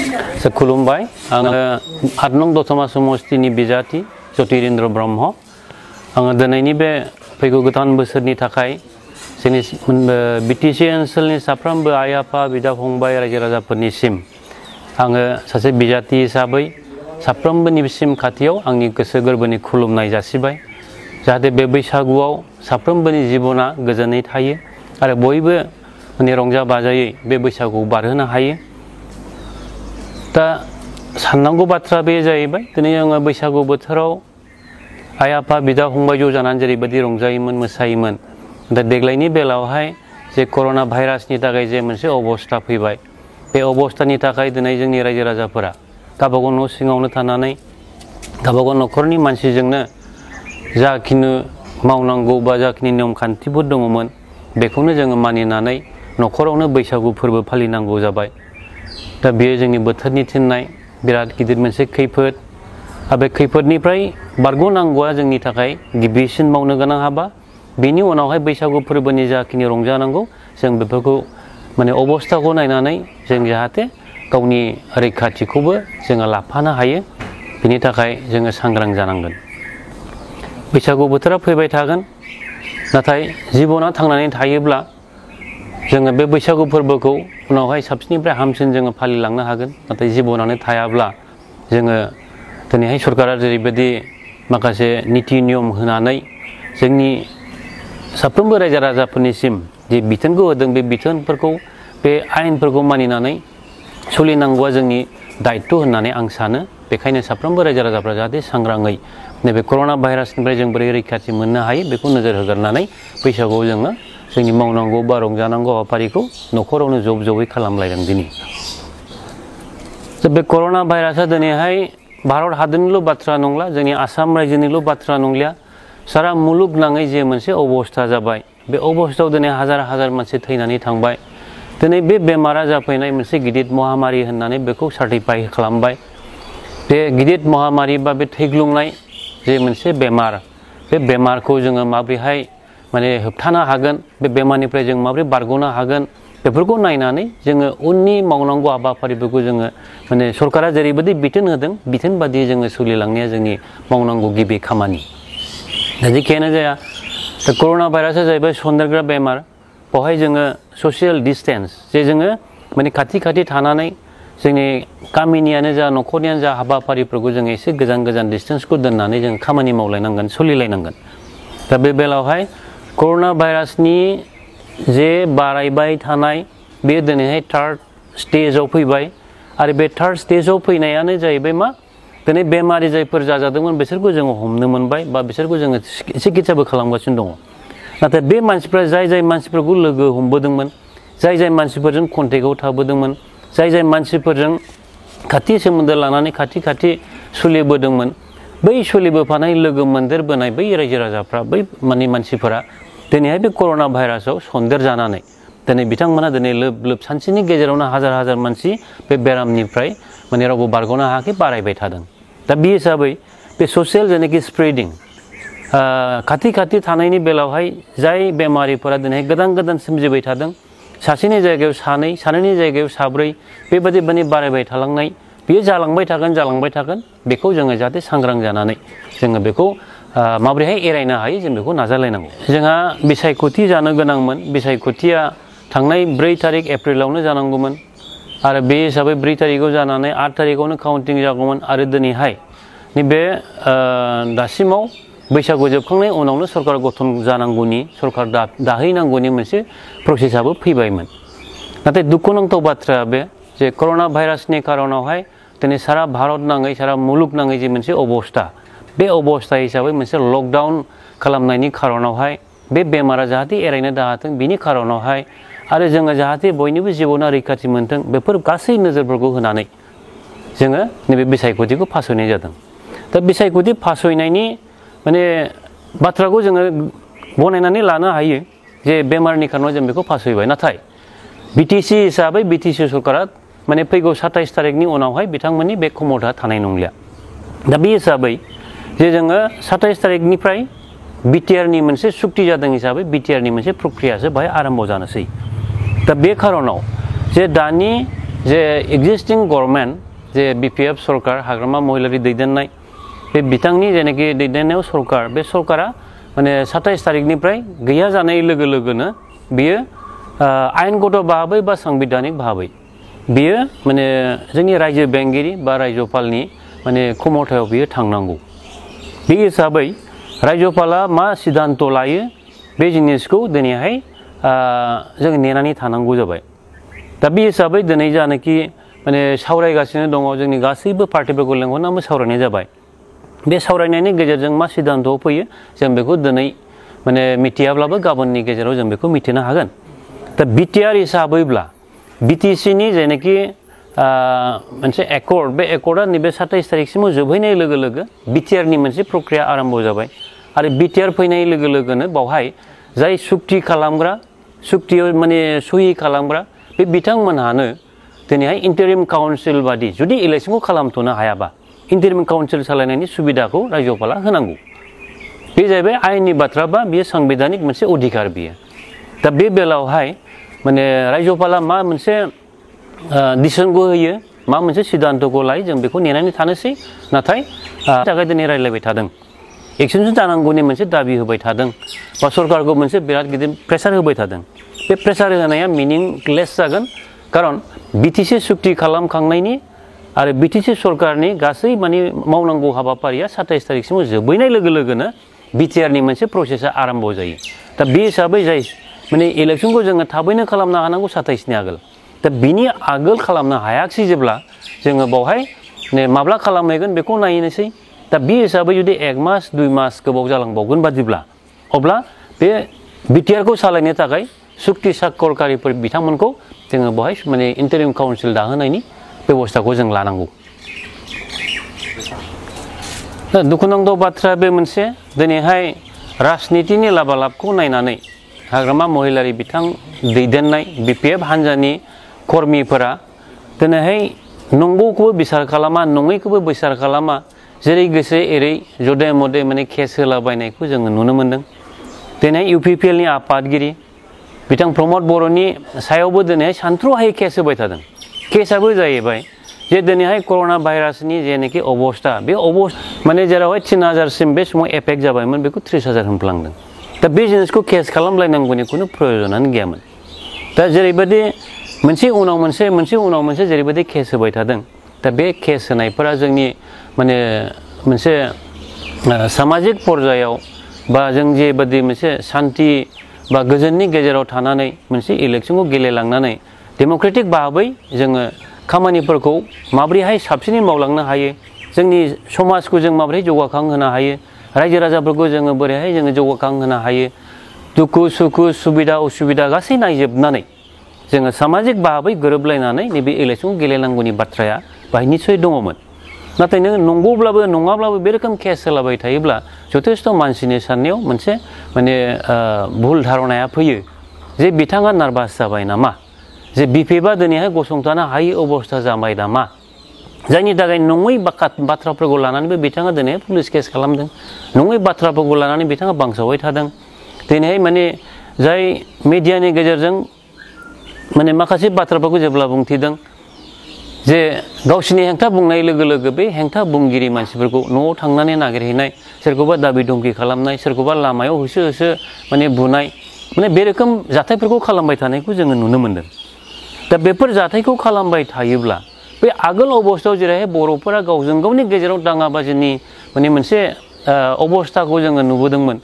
खुलुमबाय आङो 8 नं दतमा समष्टिनि बिजाथि ज्योतिरेन्द्र ब्रह्म आङो दिनैनि बे फैगौ गोदान बोसोरनि थाखाय जोंनि बिटिसि ओनसोलनि साफ्रोमबो आइ आफा बिदा फंबाय रायजो राजाफोरनिसिम आङो सासे बिजाथि हिसाबै साफ्रोमबोनिसिम खाथियाव आंनि गोसो गोरबोनि खुलुमनाय जासिबाय जाहाथे बे बैसागुआव साफ्रोमबोनि जिबना गोजोनै थायो आरो बयबो माने रंजा बाजायै बे बैसागु बारहोनो हायो। दा साननांगौ बाथ्रा बे जाहैबाय दिनै आङो बैसागु बोथोराव आइ आफा बिदा फंबाय ज' जानानै जेरैबायदि रंजायोमोन मोसायोमोन दा देग्लायनि बेलायावहाय जे कर'ना भाइरासनि थाखाय जे मोनसे अबस्था फैबाय बे अबस्थानि थाखाय दिनै जोंनि रायजो राजाफोरा गावबागाव न' सिङावनो थानानै गावबागाव न'खरनि मानसिजोंनो जाखिनि मावनांगौ बा जाखिनि नियम खान्थिफोर दङमोन बेखौनो जोङो मानिनानै न'खरावनो बैसागु फोरबो फालिनांगौ जाबाय। दा बेयो जोंनि बोथोरनि थिननाय बिराद गिदिर मोनसे खैफोद आरो बे खैफोदनिफ्राय बारग'नांगौआ जोंनि थाखाय गिबिसिन मावनो गोनां हाबा बेनि उनावहाय बैसागु फोरबोनि जाखिनि रंजानांगौ जों बेफोरखौ माने अबस्थाखौ नायनानै जों जाहाथे गावनि रैखाथिखौबो जोङो लाफानो हायो बेनि थाखाय जोङो सांग्रां जानांगोन। बैसागु बोथोरा फैबाय थागोन नाथाय जिबना थांनानै थायोब्ला जोङो बे बैसागु फोरबोखौ उनावहाय साबसिननिफ्राय हामसिन जोङो फालिलांनो हागोन। नाथाय जिबनानो थायाब्ला जोङो दिनैहाय सरकारा जेरैबायदि माखासे निति नियम होनानै जोंनि साफ्रोमबो रायजो राजाफोरनिसिम जे बिथोनखौ होदों बे बिथोनफोरखौ बे आयेनफोरखौ मानिनानै सोलिनांगौआ जोंनि दायित्व होननानै आं सानो। बेखायनो साफ्रोमबो रायजो राजाफ्रा जाहाथे सांग्राङै नैबे कर'ना भाइरासनिफ्राय जों बोरै रैखाथि मोननो हायो बेखौ नोजोर होग्रोनानै बैसागुआव जोङो जोंनि मावनांगौ बा रंजानांगौ हाबाफारिखौ न'खरावनो ज'यै खालामलायदों दिनै। बे कर'ना भाइरासआ दिनैहाय भारत हादरनिल' बाथ्रा नंला जोंनि आसाम रायजोनिल' बाथ्रा नंलिया सारा मुलुगनाङै जे मोनसे अबस्था जाबाय बे अबस्थायाव दिनै हाजार हाजार मानसि थैनानै थांबाय। दिनै बे बेमारा जाफैनाय मोनसे गिदिर महामारि होननानै बेखौ सार्टिफाइ खालामबाय। बे गिदिर महामारि बा बे थैग्लुंनाय जे मोनसे बेमार बे बेमारखौ जोङो माबोरैहाय माने होबथानो हागोन बे बेमारनिफ्राय जों माबोरै बारग'नो हागोन बेफोरखौ नायनानै जोङो उननि मावनांगौ हाबाफारिफोरखौ जोङो माने सरकारा जेरैबायदि बिथोन होदों बिथोन बादियै जोङो सोलिलांनाया जोंनि मावनांगौ गिबि खामानि। दा जेखियानो जाया दा कर'ना भाइरासआ जाहैबाय सन्देरग्रा बेमार बेवहाय जोङो ससियेल डिसटेन्स जे जोङो माने खाथि खाथि थानानै जोंनि गामिनियानो जा न'खरनियानो जा हाबाफारिफोरखौ जोङो एसे गोजान गोजान डिसटेन्सखौ दोननानै जों खामानि मावलायनांगोन सोलिलायनांगोन। दा बे बेलायावहाय कर'ना भाइरासनि जे बारायबाय थानाय बे दिनैहाय 3rd स्टेजाव फैबाय आरो बे 3rd स्टेजाव फैनायानो जाहैबाय मा दिनै बेमारि जायफोर जाजादोंमोन बिसोरखौ जोङो हमनो मोनबाय बा बिसोरखौ जोङो सिकित्साबो खालामगासिनो दङ। नाथाय बे मानसिफ्रा जाय मानसिफोरखौ लोगो हमबोदोंमोन जाय मानसिफोरजों कन्टेक्टआव थाबोदोंमोन जाय मानसिफोरजों खाथि सोमोन्दो लानानै खाथि सोलिबोदोंमोन बै सोलिबोफानाय लोगो मोनदेरबोनाय बै रायजो राजाफ्रा बै मानसिफोरा दिनैहाय बे कर'ना भाइरासआव सन्देर जानानै दिनै बिथांमोना दिनै लोब सानसेनि गेजेरावनो हाजार हाजार मानसि बे बेरामनिफ्राय माने रावबो बारग'नो हायाखै बारायबाय थादों। दा बे हिसाबै बे ससियेल जेनाखि स्प्रेडिं खाथि थानायनि बेलायावहाय जाय बेमारिफोरा दिनै गोदान सोमजिबाय थादों सासेनि जायगायाव सानैनि जायगायाव साब्रै बेबायदि माने बारायबाय थालांनाय बेयो जालांबाय थागोन बेखौ जोङो जाहाथे सांग्रां जानानै जोङो बेखौ माबोरैहाय एरायनो हायो जों बेखौ नाजालायनांगौ। जोंहा बिसायख'थि जानो गोनांमोन बिसायख'थिया थांनाय 4 तारिख एप्रिलावनो जानांगौमोन आरो बे हिसाबै 4 तारिखआव जानानै 8 तारिखआवनो काउन्टिं जागौमोन आरो दिनैहाय नैबे दासिमाव बैसागु जोबखांनायनि उनावनो सरकार गठन जानांगौनि सरकार दाहैनांगौनि मोनसे प्रसेसआबो फैबायमोन। नाथाय दुखुनांथाव बाथ्राया बे जे कर'ना भाइरासनि खारनावहाय दिनै सारा भारत नाङै सारा मुलुग नाङै जे मोनसे अबस्था बे अबस्था हिसाबै मोनसे लकडाउन खालामनायनि खारनावहाय बे बेमारा जाहाथे एरायनो दाहाथों बिनि खारनावहाय आरो जोङो जाहाथे बयनिबो जिबना रैखाथि मोनथों बेफोर गासै नोजोरफोरखौ होनानै जोङो नैबे बिसायख'थिखौ फासयनाय जादों। दा बिसायख'थि फासयनायनि माने बाथ्राखौ जोङो गनायनानै लानो हायो जे बेमारनि खारनाव जों बेखौ फासयबाय। नाथाय बिटिसि हिसाबै बिटिसि सरकारा माने फैगौ 27 तारिखनि उनावहाय बिथांमोननि बे क्षमता थानाय नंलिया। दा बे हिसाबै जे जोङो 27 तारिखनिफ्राय बिटिआरनि मोनसे सुक्ति जादों हिसाबै बिटिआरनि मोनसे प्रक्रियासो बाहाय आरम्भ जानोसै। दा बे खारनाव जे दानि जे एक्जिस्टिं गभर्नमेन्ट जे BPF सरकार हाग्रामा महिलारि दैदेननाय बे बिथांनि जेनाखि दैदेननायाव सरकार बे सरकारा माने 27 तारिखनिफ्राय गैया जानाय लोगो लोगोनो बियो आयेनगत भाबै बा सांबिधानिक भाबै बियो माने जोंनि रायजो बेंगिरि बा रायजोपालनि माने क्षमतायाव बियो थांनांगौ। बे हिसाबै रायजोपाला मा सिद्धांत लायो बे जिनिसखौ दिनैहाय जों नेनानै थानांगौ जाबाय। दा बे हिसाबै दिनै जानाखि माने सावरायगासिनो दङ जोंनि गासैबो पार्टिफोरखौ लेंहरनानै सावरायनाय जाबाय। बे सावरायनायनि गेजेरजों मा सिद्धांतआव फैयो जों बेखौ दिनै माने मिथियाब्लाबो गाबोननि गेजेराव जों बेखौ मिथिनो हागोन। दा BTR हिसाबैब्ला BTC नि जेनाखि मोनसे एकर्ड बे एकर्डआ नैबे 27 तारिखसिमाव जोबहैनाय लोगो लोगो BTR नि मोनसे प्रक्रिया आरम्भ जाबाय आरो BTR फैनाय लोगो लोगोनो बावहाय जाय सुक्ति खालामग्रा सुक्तियाव माने सहि खालामग्रा बे बिथांमोनहानो दिनैहाय इन्टारिम काउन्सिल बादि जुदि इलेक्शनखौ खालामथ'नो हायाबा इन्टारिम काउन्सिल सालायनायनि सुबिदाखौ रायजोपाला होनांगौ। बे जाहैबाय आयेननि बाथ्रा बा बेयो सांबिधानिक मोनसे अधिकार बियो। दा बे बेलायावहाय माने रायजोपाला मा मोनसे डिसिसनखौ होयो मा मोनसे सिद्धांतखौ लायो जों बेखौ नेनानै थानोसै। नाथाय थाखाय दिनै रायज्लायबाय थादों एक्सनसो जानांगौनि मोनसे दाबि होबाय थादों बा सरकारखौ मोनसे बिराद गिदिर प्रेसार होबाय थादों। बे प्रेसार होनाया मिनिंलेस जागोन खारन BTC सुक्ति खालामखांनायनि आरो BTC सरकारनि गासै माने मावनांगौ हाबाफारिया 27 तारिखसिमाव जोबहैनाय लोगो लोगोनो BTR नि मोनसे प्रसेसा आरम्भ जायो। दा बे हिसाबै जाय माने इलेक्शनखौ जोङो थाबैनो खालामनो हानांगौ 27 नि आगोल। दा बिनि आगोल खालामनो हायाखिसै जेब्ला जोङो बावहाय माब्ला खालामहैगोन बेखौ नायनोसै। दा बे हिसाबै जुदि 1 मास 2 मास गोबाव जालांबावगोन बादिब्ला अब्ला बे BTR खौ सालायनो थाखाय सुक्ति साखरकारिफोर बिथांमोनखौ जोङो बावहाय माने इन्टारिम काउन्सिल दाहोनायनि बेबस्थाखौ जों लानांगौ। दुखुनांथाव बाथ्रा बे मोनसे दिनैहाय राजनितिनि लाबालाबखौ नायनानै हाग्रामा महिलारि बिथां दैदेननाय BPF हान्जानि कर्मिफोरा दिनैहाय नंगौखौबो बिसार खालामा नङैखौबो बिसार खालामा जेरै गोसो एरै जदे मदे माने केस होलाबायनायखौ जोङो नुनो मोन्दों। दिनै UPPL नि आफादगिरि बिथां प्रमद बर'नि सायावबो दिनैहाय सानथ्र'हायै केस होबाय थादों। केसआबो जाहैबाय जे दिनैहाय कर'ना भाइरासनि जेनाखि अबस्था बे माने जेरावहाय 3000 सिम बे समाव एफेक्ट जाबायमोन बेखौ 30,000 होनफ्लांदों। दा बे जिनिसखौ केस खालामलायनांगौनि खुनु प्रयजनानो गैयामोन। दा जेरैबायदि मोनसे उनाव मोनसे जेरैबायदि केस होबाय थादों दा बे केस होनायफोरा जोंनि माने मोनसे सामाजिक पर्यायाव बा जों जेबादि मोनसे सान्ति बा गोजोननि गेजेराव थानानै मोनसे इलेक्शनखौ गेलेलांनानै डेम'क्रेटिक भाबै जोङो खामानिफोरखौ माबोरैहाय साबसिनै मावलांनो हायो जोंनि समाजखौ जों माबोरै जौगाखांहोनो हायो रायजो राजाफोरखौ जोङो बोरैहाय जोङो जौगाखांहोनो हायो दुखु सुखु सुबिदा उसुबिदा गासै नायजोबनानै जोङो सामाजिक भाबै गोरोबलायनानै नैबे इलेक्शनखौ गेलेनांगौनि बाथ्राया बाहाय निस्सय दङमोन। नाथाय नों नंगौब्लाबो नङाब्लाबो बे रोखोम केस होलाबाय थायोब्ला जथेस्थ' मानसिनि साननायाव मोनसे माने भुल धारणाया फैयो जे बिथाङा नार्भास जाबाय नामा जे BPF दिनैहाय गसंथानो हायै अबस्था जाबाय नामा जायनि थाखाय नङै बाथ्राफोरखौ लानानैबो बिथाङा दिनै पुलिस केस खालामदों नङै बाथ्राफोरखौ लानानै बिथाङा बांसावबाय थादों। दिनैहाय माने जाय मिडियानि गेजेरजों माने माखासे बाथ्राफोरखौ जेब्ला बुंथिदों जे गावसिनि हेंथा बुंनाय लोगो लोगो बे हेंथा बुंगिरि मानसिफोरखौ न'आव थांनानै नागिरहैनाय सोरखौबा दाबि धमखि खालामनाय सोरखौबा लामायाव होसो होसो माने बुनाय माने बे रोखोम जाथायफोरखौ खालामबाय थानायखौ जोङो नुनो मोन्दों। दा बेफोर जाथायखौ खालामबाय थायोब्ला बे आगोल अबस्थायाव जेरैहाय बर'फोरा गावजों गावनि गेजेराव दाङाबाजिनि माने मोनसे अबस्थाखौ जोङो नुबोदोंमोन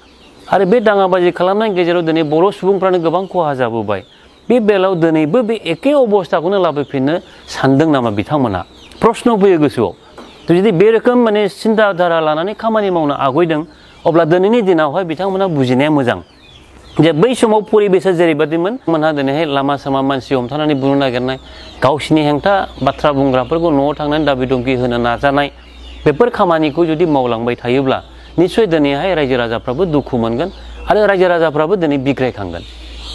आरो बे दाङाबाजि खालामनायनि गेजेराव दिनै बर' सुबुंफ्रानो गोबां खहा जाबोबाय। बे बेलायाव दिनैबो बे एखे अबस्थाखौनो लाबोफिननो सानदों नामा बिथांमोना प्रश्न फैयो गोसोआव। जुदि बे रोखोम माने सिन्था धारा लानानै खामानि मावनो आगयदों अब्ला दिनैनि दिनावहाय बिथांमोना बुजिनाया मोजां जे बै समाव परिबेसा जेरैबायदिमोन मोनहा दिनैहाय लामा सामा मानसि हमथानानै बुनो नागिरनाय गावसिनि हेंथा बाथ्रा बुंग्राफोरखौ न'आव थांनानै दाबि धमखि होनो नाजानाय बेफोर खामानिखौ जुदि मावलांबाय थायोब्ला निस्सय दिनैहाय रायजो राजाफ्राबो दुखु मोनगोन आरो रायजो राजाफ्राबो दिनै बिग्रायखांगोन।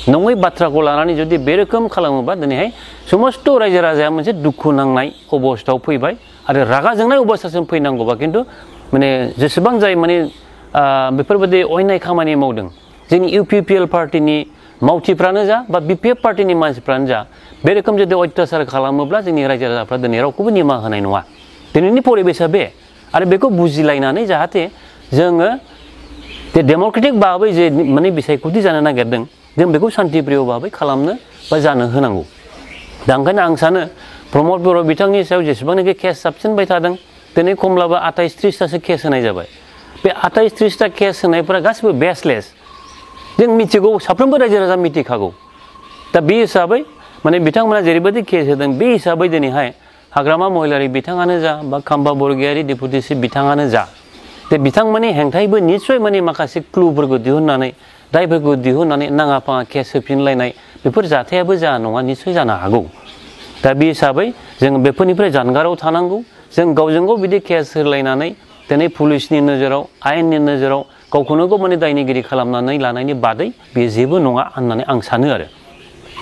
नङै बाथ्राखौ लानानै जुदि बे रोखोम खालामोबा दिनैहाय समस्त रायजो राजाया मोनसे दुखु नांनाय अबस्थायाव फैबाय आरो रागा जोंनाय अबस्थासिम फैनांगौबा खिन्थु माने जेसेबां जाय माने बेफोरबायदि अयनाय खामानि मावदों जोंनि UPPL पार्टिनि मावथिफ्रानो जा बा BPF पार्टिनि मानसिफ्रानो जा बे रोखोम जुदि अत्याचार खालामोब्ला जोंनि रायजो राजाफ्रा दिनै रावखौबो निमाहा होनाय नङा दिनैनि परिबेसा बे आरो बेखौ बुजिलायनानै जाहाथे जोङो जे डेम'क्रेटिक भाबै जे माने बिसायख'थि जानो नागिरदों जों बेखौ शान्तिप्रिय भाबै खालामनो बा जानो होनांगौ दा ओंखायनो आं सानो प्रमद बर' बिथांनि सायाव जेसेबांनाखि केस जाबसिनबाय थादों दिनै खमब्लाबो 28-30तासो केस होनाय जाबाय बे 28-30ता केस होनायफोरा गासिबो बेसलेस जों मिथिगौ साफ्रोमबो रायजो राजा मिथिखागौ दा बे हिसाबै माने बिथांमोना जेरैबायदि केस होदों बे हिसाबै दिनैहाय हाग्रामा महिलारि बिथाङानो जा बा खाम्बा बरगयारि डेपुटि चिफ बिथाङानो जा बे बिथांमोननि हेंथायैबो निस्सय माने माखासे क्लुफोरखौ दिहुननानै दायफोरखौ दिहुननानै नाङा फाङा केस होफिनलायनाय बेफोर जाथायाबो जाया नङा निस्सय जानो हागौ दा बे हिसाबै जों बेफोरनिफ्राय जानगाराव थानांगौ जों गावजों गाव बिदि केस होलायनानै दिनै पुलिसनि नोजोराव आयेननि नोजोराव गावखौनो गाव माने दायनिगिरि खालामनानै लानायनि बादै बेयो जेबो नङा होननानै आं सानो आरो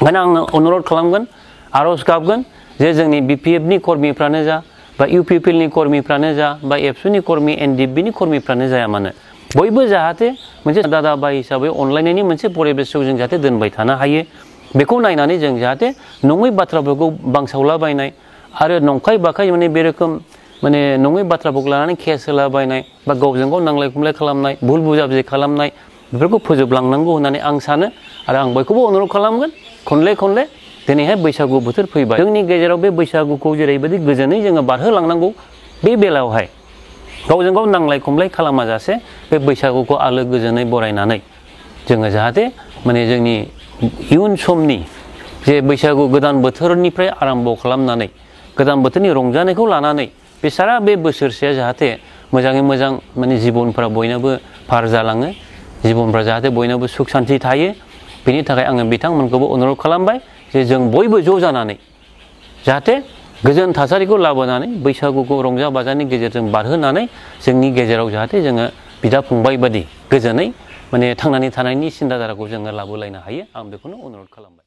ओंखायनो आङो अनुरद खालामगोन आर'ज गाबगोन जे जोंनि BPFनि कर्मिफ्रानो जा बा UPPLनि कर्मिफ्रानो जा बा एबसुनि कर्मि NDFBनि कर्मिफ्रानो जाया मानो बयबो जाहाथे मोनसे दादा बाय हिसाबै अनलायनायनि मोनसे परिबेसखौ जों जाहाथे दोनबाय थानो हायो बेखौ नायनानै जों जाहाथे नङै बाथ्राफोरखौ बांसावलाबायनाय आरो नंखाय बाखाय माने बे रोखोम माने नङै बाथ्राफोरखौ लानानै केस होलाबायनाय बा गावजों गाव नांलाय खमलाय खालामनाय भुल बुजाबुजि खालामनाय बेफोरखौ फोजोबलांनांगौ होननानै आं सानो आरो आं बयखौबो अनुरद खालामगोन खनले दिनैहाय बैसागु बोथोर फैबाय जोंनि गेजेराव बे बैसागुखौ जेरैबायदि गोजोनै जोङो बारहोलांनांगौ बे बेलायावहाय गावजों गाव नांलाय खमलाय खालामाजासे बे बैसागुखौ आलो गोजोनै बरायनानै जोङो जाहाथे माने जोंनि इयुन समनि जे बैसागु गोदान बोथोरनिफ्राय आरम्भ खालामनानै गोदान बोथोरनि रंजानायखौ लानानै बे सारा बे बोसोरसेया जाहाथे मोजाङै मोजां माने जिबनफ्रा बयनाबो पार जालाङो जिबनफ्रा जाहाथे बयनाबो सुख शान्ति थायो बेनि थाखाय आङो बिथांमोनखौबो अनुरद खालामबाय जे जों बयबो ज' जानानै जाहाथे गोजोन थासारिखौ लाबोनानै बैसागुखौ रंजा बाजानि गेजेरजों बारहोनानै जोंनि गेजेराव जाहाथे जोङो बिदा फंबाय बादि गोजोनै माने थांनानै थानायनि सिन्ताधाराखौ जोङो लाबोलायनो हायो आं बेखौनो अनुरद खालामबाय।